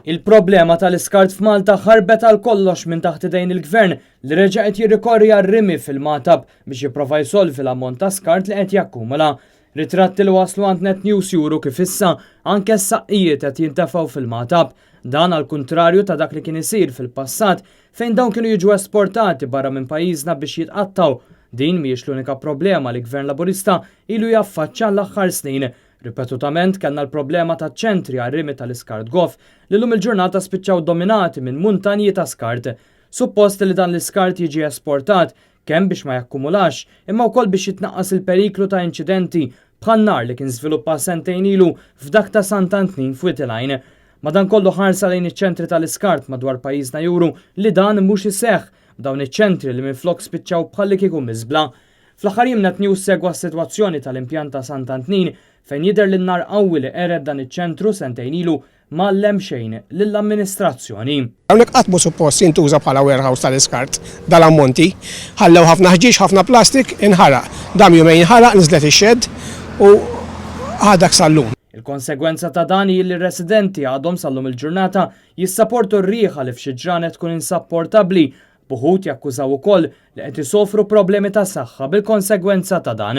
Il-problema tal-iskart f'Malta ħarbet għal kollox minn taħt idejn il-Gvern li reġa' qed jirrikorri għar-rimi fil-Magħtab biex jipprova jsolvi l-ammont ta' skart li qed jakkumula. Ritratti li waslu għand Net News juru kif issa anke s-saqqijiet qed jintefgħu fil-Magħtab. Dan għall-kuntrarju ta' dak li kien isir fil-passat fejn dawn kienu jiġu esportati barra minn pajjiżna biex jitqattgħu. Din mhijiex l-unika problema li Gvern Laburista ilu jaffaċċa l-aħħar snin. Ripetutament kellna l-problema ta' ċentri għar-rimi tal-iskart goff li llum il-ġurnata spiċċaw dominati minn muntanji ta' skart. Suppost li dan l-iskart jiġi esportat kemm biex ma jakkumulax imma wkoll biex jitnaqqas il-periklu ta' inċidenti bħal nar li kien żviluppa sentejn ilu f'dak ta' Sant'Antnin f'Wied il-Għajn. Madankollu ħarsa lejn iċ-ċentri tal-iskart madwar pajjiżna juru li dan mhux iseħħ b'dawn iċ-ċentri li minflok spiċċaw bħallikieku miżbla. Fl-aħħar jiem Net News segwa s-sitwazzjoni tal-impjant ta' Sant'Antnin fejn jidher li n-nar qawwi li qered dan iċ-ċentru sentejn ilu m'għallem xejn lill-amministrazzjoni. Hawnhekk qatt mhu suppost jintuża bħala warehouse tal-iskart dal-ammonti. Ħallew ħafna ħġieġ, ħafna plastik, inħaraq. Dam jumejn jinħaraq, niżlet ix-xedd u għadak sal-lum. Il-konsegwenza ta' dan hi li r-residenti għadhom sal-lum il-ġurnata jissaportu r-riħa li f'xi ġranet tkun insapportabbli B'uħud jakkużaw ukoll li qed isofru problemi ta' saħħa bil-konsegwenza ta' dan.